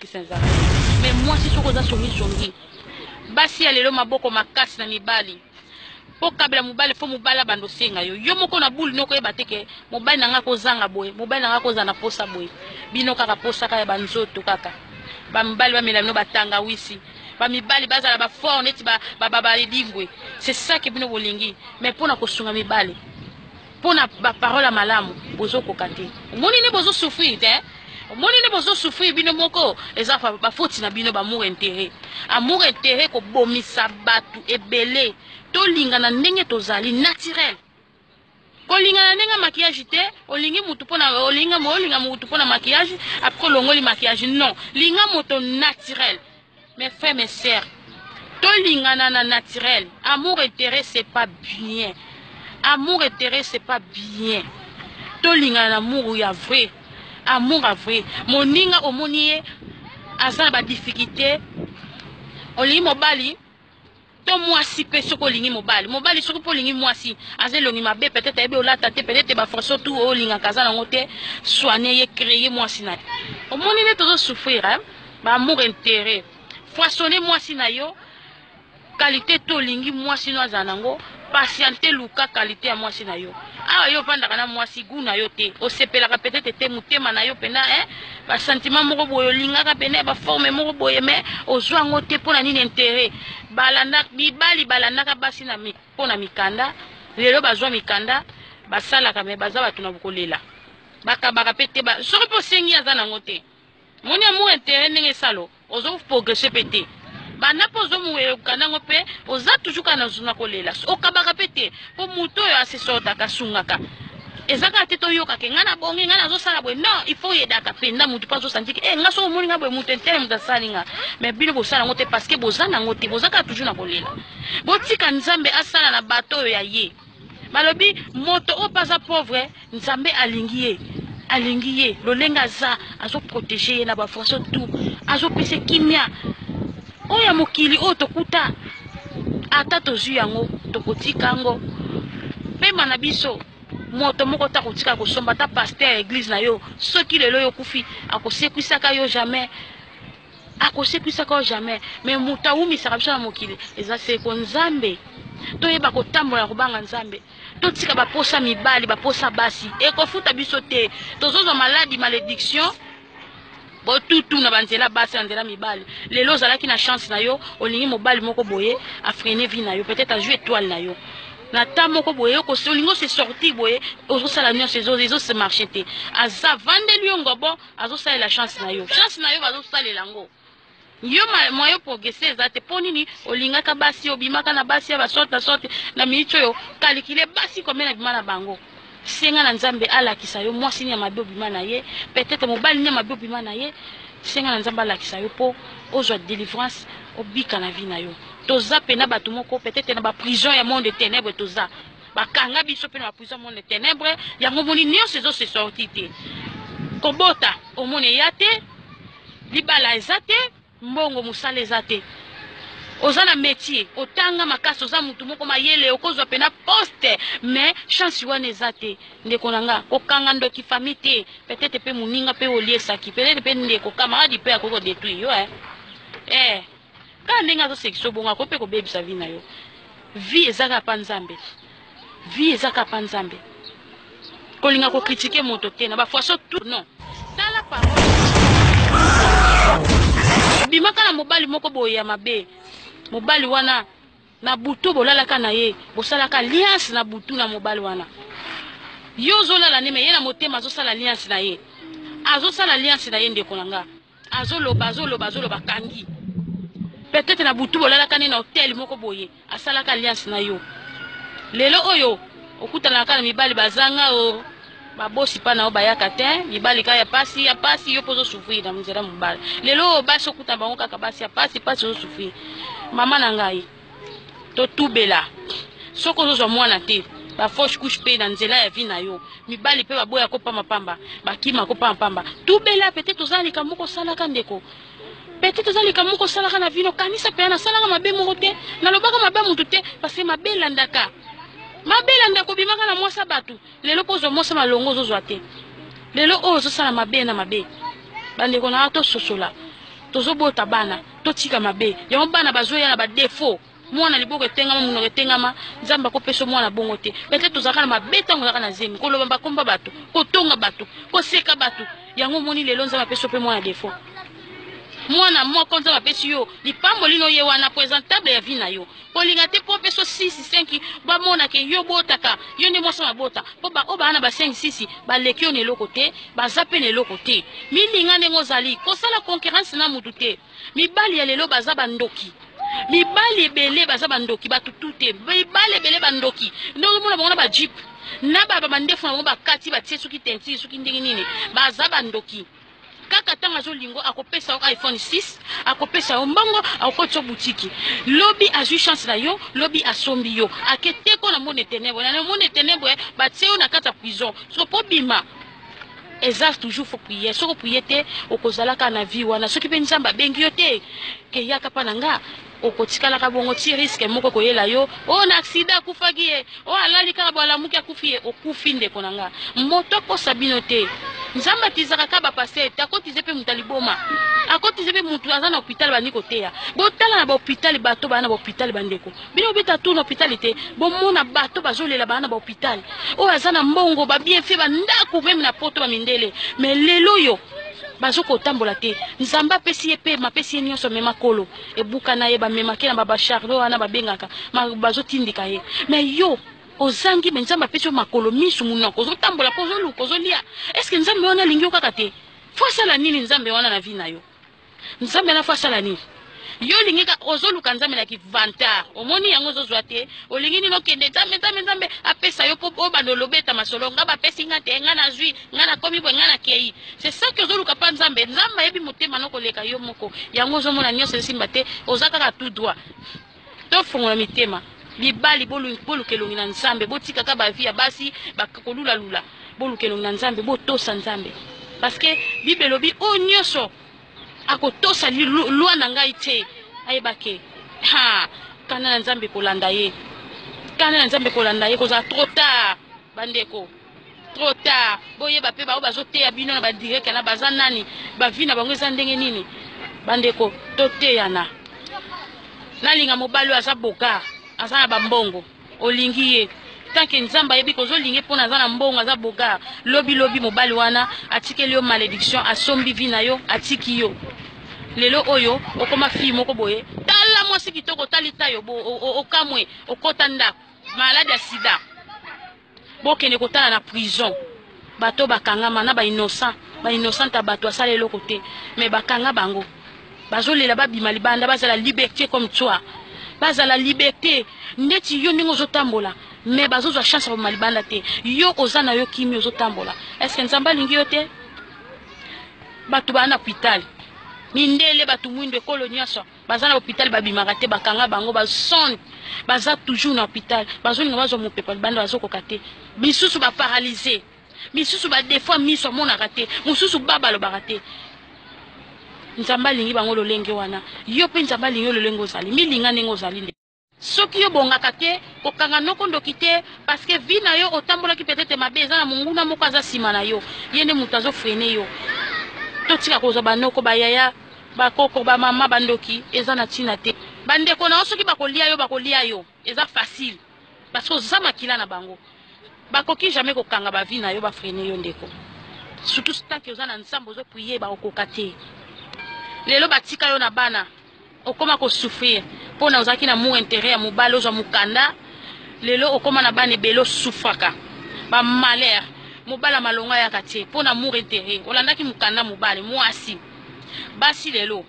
Ezalaka mais mwasi soki oza songisongi, basi ya lelo maboko makasi na mibali mpo kabela mobali fo mobali abanda osenga yo yo moko na bule noko oyeba te ke mobali na ngai akozanga boye, mobali na ngai akozala na posa boye. Bino kaka posa kaka ya banzoto, kaka bamibali bamela bino batangawisi, bamibali bazala bafort neti baedingwe. C'est ça que bino bolingi, mais mpona kosunga mibali, mpona baparole ya malamu, bozokoka te. Omoni nde bozosouffrir te, omoni nde bozosouffrir bino moko. Eza bafoti na bino, bamour intérêt, amour intérêt kobomisa bato ebele. Tolingana ndenge tozali naturel, kolingana ndenge maquillage te. Olingi mutu mpona olinga, olinga mutu mpona maquillage, après olongoli maquillage. Non, linga moto naturel. Mes frères, mes sœurs, tolingana na naturel. Amour intérêt, c'est pas bien. Amour intérêt, c'est pas bien. Tolingana na amour ya vrai, amour ya vrai. Moninga omoni ye aza na badifficulté, olingi mobali to mwasi mpe, soki olingi mobali, mobali soki mpe olingi mwasi aza elongi mabe, peut-être ayebi olata te, peut-être bafaçon tout oyo olingaka aza nango te, soigne ye, créer mwasi na ye. Omoni nde tozosouffrir, hein? Baamour intérêt. Façonne mwasi na yo, qualité to olingi mwasi no azala nango. Patiente, luka qualité ya mwasi na yo. Awa yo ovandaka na mwasi gu na yo te, osepelaka peut-être te, motema na yo mpena, eh? Basentiment moko boye olingaka pene, baforme moko boye, mais ozwa yango te. Mpo na nini? Intérêt. Balanda mibali, balandaka basi na mpo na mikanda. Lelo bazwa mikanda, basalaka, mais baza bato na kolela, bakabaka mpe te. Soki mpe osengi, aza nango te. Moni amour intérêt ndenge esalo, ozoprogresse mpe te. Banda mpe ozomoyoka nango mpe oza toujours kaka na kolela, okabaka mpe te, mpo moto oyo asesortaka, asungaka. Eza kaka te toyokake ngai nabongi, ngai nazosala boye. Non, il faut oyedaka mpenza motu mpo azosanti ke ngai soki omoni ngai boye, motu intérêt, moto asali nga. Mais bino bosala yango te parce que boza nango te, boza kaka toujours na kolela. Botika Nzambe asala na bato oyo ya ye. Balobi moto oyo mpe aza pauvre, Nzambe alingi ye, alingi ye lolenge aza, azoprotege ye na bafaçon tout, azopesa kimia. Oyo ya mokili oyo tokuta, ata tozwi yango, tokotika yango pema na biso. Moto moko ta kotika kosomba, ata pasteur ya église na yo, soki lelo yo okufi, akosekwisaka yo jamais, akosekwisaka yo jamais. Mais moto awumisaka biso na mokili eza seko Nzambe. Toyeba kotambola na kobanga Nzambe. Totika baposa mibali, baposa basi ekofuta biso te. Tozozwa maladi, malédiction, botutu na banzela basi, na nzela mibali. Lelo ozalaki na chance na yo, olingi mobali moko boye, afreine vie na yo, peut-être azwi étoile na yo na ta moko boye, olingi ose sortir boye, ozosala nyonso, ezose marche te. Aza vandeli yo ngobo, azosalela chance na yo, chance na yo bazosalela yango yo, moyen progresse eza te. Mpo nini? Olingaka basi, obimaka na basi ya basorte na sorte. Na miniti oyo kalikile basi combien na bima na bango. Senga na Nzambe alakisa yo mwasi nini ya mabe obima na ye, peut-être mobali nini ya mabe obima na ye. Senga na Nzambe alakisa yo mpo ozwa délivrance, obika na vie na yo. Toza mpe na bato moko peut-être na baprison ya monde ténèbre, toza bakanga biso mpe na baprison ya monde ténèbre. Yango moni nyonso ezose sorti te, kobota omoni eya te, libala eza te, mbongo, mosala eza te. Oza na métier, otanga makasi, oza mutu moko mayele, okozwa mpena poste, mais chance wana eza te. Ndeko na nga, kokanga ndoki famille te. Peut-être mpe moninga mpe oliesaki, peut-être mpe ndeko, camarade mpe akoki kodétruire yo, eh. Eh. Kaka ndenge azosekisa obongo, akoki mpe kobebisa vie na yo. Vie eza kaka mpa Nzambe, vie eza kaka mpa Nzambe. Kolinga kocritiquer moto te na bafaçon tout, non. Tala parole, bimaka na mobali moko boye ya mabe. Mobali wana na butu bolalaka na ye, bosalaka alliance na butu na mobali wana. Yo ozolala nde, mais ye na motema azosala alliance na ye, azosala alliance na ye. Ndeko na nga, azoloba, azoloba, azoloba, kangi. Peut-être na butu bolalaka nde na hotel moko boye, asalaka alliance na yo. Lelo oyo okutanaka na mibali bazanga o babosi mpa na yo, bayaka te, mibali kaka ya pasi, ya pasi. Yo mpo ozosouffrir na nzela mobali. Lelo oyo basi okutana bango kaka basi ya pasi, pasi, ozosouffrir. Mama na ngai, totubela. Soki ozozwa mwana te, bafausse couche mpe na nzela ya vie na yo, mibali mpe baboya ko pambapamba, bakima ko pambapamba. Tubela. Peut-être oza likambo moko osalaka, ndeko, peut-être oza likambo moko osalaka na vino. Kanisa mpenza, nasalaka mabe moko te, nalobaka mabe ya motu te, parce que mabe elandaka, mabe elandaka. Obimaka na mwasi ya bato, lelo mpo ozwa mwasi malongo, ozozwa te. Lelo oyo ozosala mabe na mabe. Bandeko na nga, tososola. Tozobota bana, totika mabe. Yango bana bazoya na ba defaut. Mwana liboko etengama, monoko etengama, Nzambe akopesa mwana bongo te. Peut-être tozalaka na mabe ntango ozalaka na zemi, koloba bakomba bato, kotonga bato, koseka bato. Yango omoni lelo Nzambe apesi mpe mwana defaut. Mwana moko Nzambe apesi yo lipamboli no ye wana presentable ya vie na yo. Kolinga te mpo opesa 6 5 bamona ke yo botaka, yo nde mwasi mabota. Mpo ba oyo baa na ba 5 6 baleki yo na eloko te, baza mpe na eloko te. Milinga ndenge ozali, kosala concurrence na mutu te. Mibali ya lelo baza bandoki. Mibali ebele baza bandoki, bato tu te. Mibali ebele bandoki. Nde ozomona bango na ba jeep. Na ba mandefu na bango bakati batie soki teinture soki ndenge nini. Baza bandoki. Kaka ntango azolingo akopesa yo iPhone 6, akopesa yo mbongo, akokotisa yo butiki. Lobi azwi chance na yo, lobi asombi yo. Ake teko na monde ténèbre. Na monde ténèbre batie yo na kati ya prison. So po bima eza toujours faut prier. Soki oprier te okozalaka na vie wana. Soki mpe Nzambe abengi yo te ke yaka pa na nga, okotikalaka bongo ti risque moko koyela yo. O na accident akufaki ye, o alali kaka bo alamuki akufi ye, okufi ndeko na nga. Moto akosa bino te. Nzambe atizaka kaka ba pasteur te, akotize mpe moto aliboma, akotize mpe moto aza na hôpital bandi koteya. Botala na ba hôpital, bato baa na ba hôpital bandeko. Bino bobeta tour na hôpital te, bomona bato bazolela baa na ba hôpital. Oyo aza na mbongo, ba bienfait, ba ndako meme na poto ba mindele. Mais lelo oyo bazokotambola te. Nzambe apesi ye pema, apesi ye nyonso, me makolo ebukana ye, bamemake na babachardo wana babengaka, bazotindika ye. Mais yo ozangi, me Nzambe apesi yo makolo, misu, monoko, ozotambola mpo ozoluka, ozolia. Est-ce que Nzambe wana alingi yo kaka te? Fo asala nini Nzambe wana na vie na yo? Nzambe na fo asala nini? Yo olingi kaka ozoluka Nzambe na kivantard, omoni yango ozozwa te, olingi nini okende Nzambe, Nzambe, Nzambe apesa yo mpo obanda olobeta masolo, nga bapesi nga te, nga nazwi, nga nakomi boye, nga nakei. C'est ça que ozoluka pa Nzambe. Nzambe ayebi motema no koleka yo moko. Yango ozomona nyonso esimba te, oza kaka tout droit. Tofongola mitema. Mibali boluka elongi na Nzambe, botika kaka ba vie ya basi bakolulalula. Boluka elongi na Nzambe, botosa Nzambe. Parce que Bible elobi oyo nyonso akotosa loi na ngai te, ayeba ke ha kanda na Nzambe kolanda ye, kanda na Nzambe kolanda ye, kozala trop tard bandeko, trop tard. Boyeba mpe bao bazoteya bino na badirect na baza nani, bavi na bango eza ndenge nini. Bandeko, toteyana. Nalinga mobali oyo aza bogar, aza na bambongo, olingi ye tant que Nzambe ayebi kozolinge mpona aza na mbongo, aza bogar. Lobi lobi mobali wana atikeli yo malédiction, asombi vie na yo, atiki yo. Lelo oyo okoma fille moko boye, tala mwasi kitoko, tali tayo bo okamwe, okota ndako malade ya sida. Bokende kotala na prison bato bakangama na ba innocent, ba innocent ya bato asala eloko te, mais bakanga bango, bazolela babima libanda, bazala liberté comme toi, bazala liberté ndeti yo ndenge ozotambola, mais bazozwa chance ya kobima libanda te. Yo oza na yo kimi ozotambola, est ce que Nzambe alingi yo te? Bato baa na hôpital, mindele, bato mwindo, ekolo nyonso baza na hôpital, babimaka te, bakanga bango basonde, baza toujours na hôpital, bazolinga bazwa mopepa libanda, bazokoka te. Misusu baparalyse, misusu badefoi miso amonaka te, mosusu ba balobaka te. Nzambe alingi bango lolenge wana, yo mpe Nzambe alingi yo lolenge ozali. Milinga ndenge ozali nde. Soki yo bongaka te, kokanga noko ndoki te, parce que vie na yo otambolaki peut-être mabe, eza na monguna moko aza nsima na yo, ye nde moto azofrene yo. Totika kozwa banoko, bayaya, bakoko, bamama, bandoki, eza na ntina te. Bandeko na yo soki bakolia yo, bakolia yo, eza facile parce que oza makila na bango. Bakoki jamais kokanga ba vie na yo, bafrene yo ndeko. Surtout tant que oza na Nzambe, ozoprier, bakokoka te. Lelo batika yo na bana, okoma kosouffrir mpona ozalaki na amour intérêt ya mobali, ozwa mokanda. Lelo okoma na bana ebele, osouffraka ba malheur, mobali ya malongo ayaka te mpona amour intérêt, olandaki mokanda mobali mwasi. Basi lelo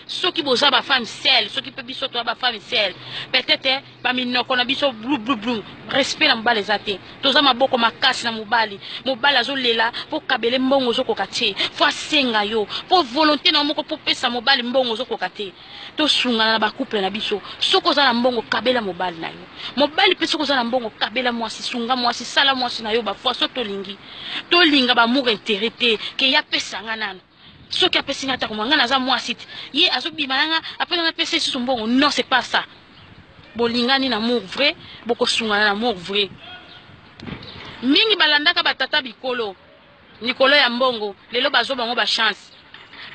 soki boza ba femme seule, soki mpe biso toza ba femme seule, peut-être baminoko na biso blu blu blu, respect na mobali eza te, toza maboko makasi na mobali. Mobali azolela mpo kabele mbongo, ozokoka te, fo asenga yo mpo volonté na yo moko mpo pesa mobali mbongo, ozokoka te. Tosungana na bacouple na biso. Soki oza na mbongo, kabela mobali na yo. Mobali mpe soki oza na mbongo, kabela mwasi, sunga mwasi, sala mwasi na yo bafoi. So tolingi tolinga bamour intérêt te, ke ya pesanga nano, soki apesi nga atako nga naza mwasi te, ye azobima na nga, apesa nga, apesa lisusu mbongo. Non, c'est pas ça. Bolingani na amour vrai, bokosungana na amour vrai. Mingi balandaka batata bikolo likolo ya mbongo, lelo bazwa bango bachance,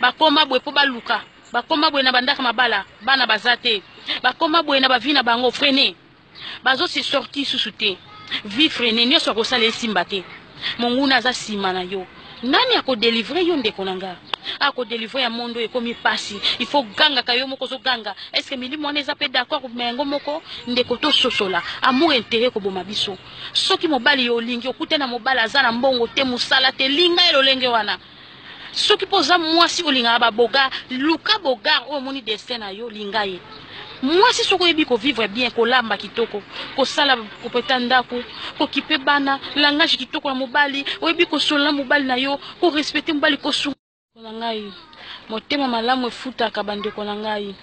bakoma boye mpo baluka. Bakoma boye na bandaka mabala, bana baza te. Bakoma boye na ba vie na bango freine. Bazo se sortir susu te. Vie freine, nionso akosala esimba te. Monguna aza sima na yo. Nani ako delivrer yo ndeko na nga? Ako delivrer ya monde oyo ekomi pasi. Il faut gangaka yo moko ozo ganga. Est ce que milimo wana eza pe d'accord mais yango moko ndeko to sosola. Amour interet koboma biso. Soki mobali yo olingi okutani na mobali aza na mbongo te musala te linga ye lolenge wana. Soki pe oza mwasi olingaka ba bogar luka bogar oyo omoni destin na yo linga ye. Mwasi soki oyebi ko vivre bien kolamba kitoko kosala proprete ya ndaku kokipe bana langage kitoko na mobali oyebi kosolola na mobali na yo ko respecter mobali kosunga na ngai motema malamu efutaka ba ndeko na ngai.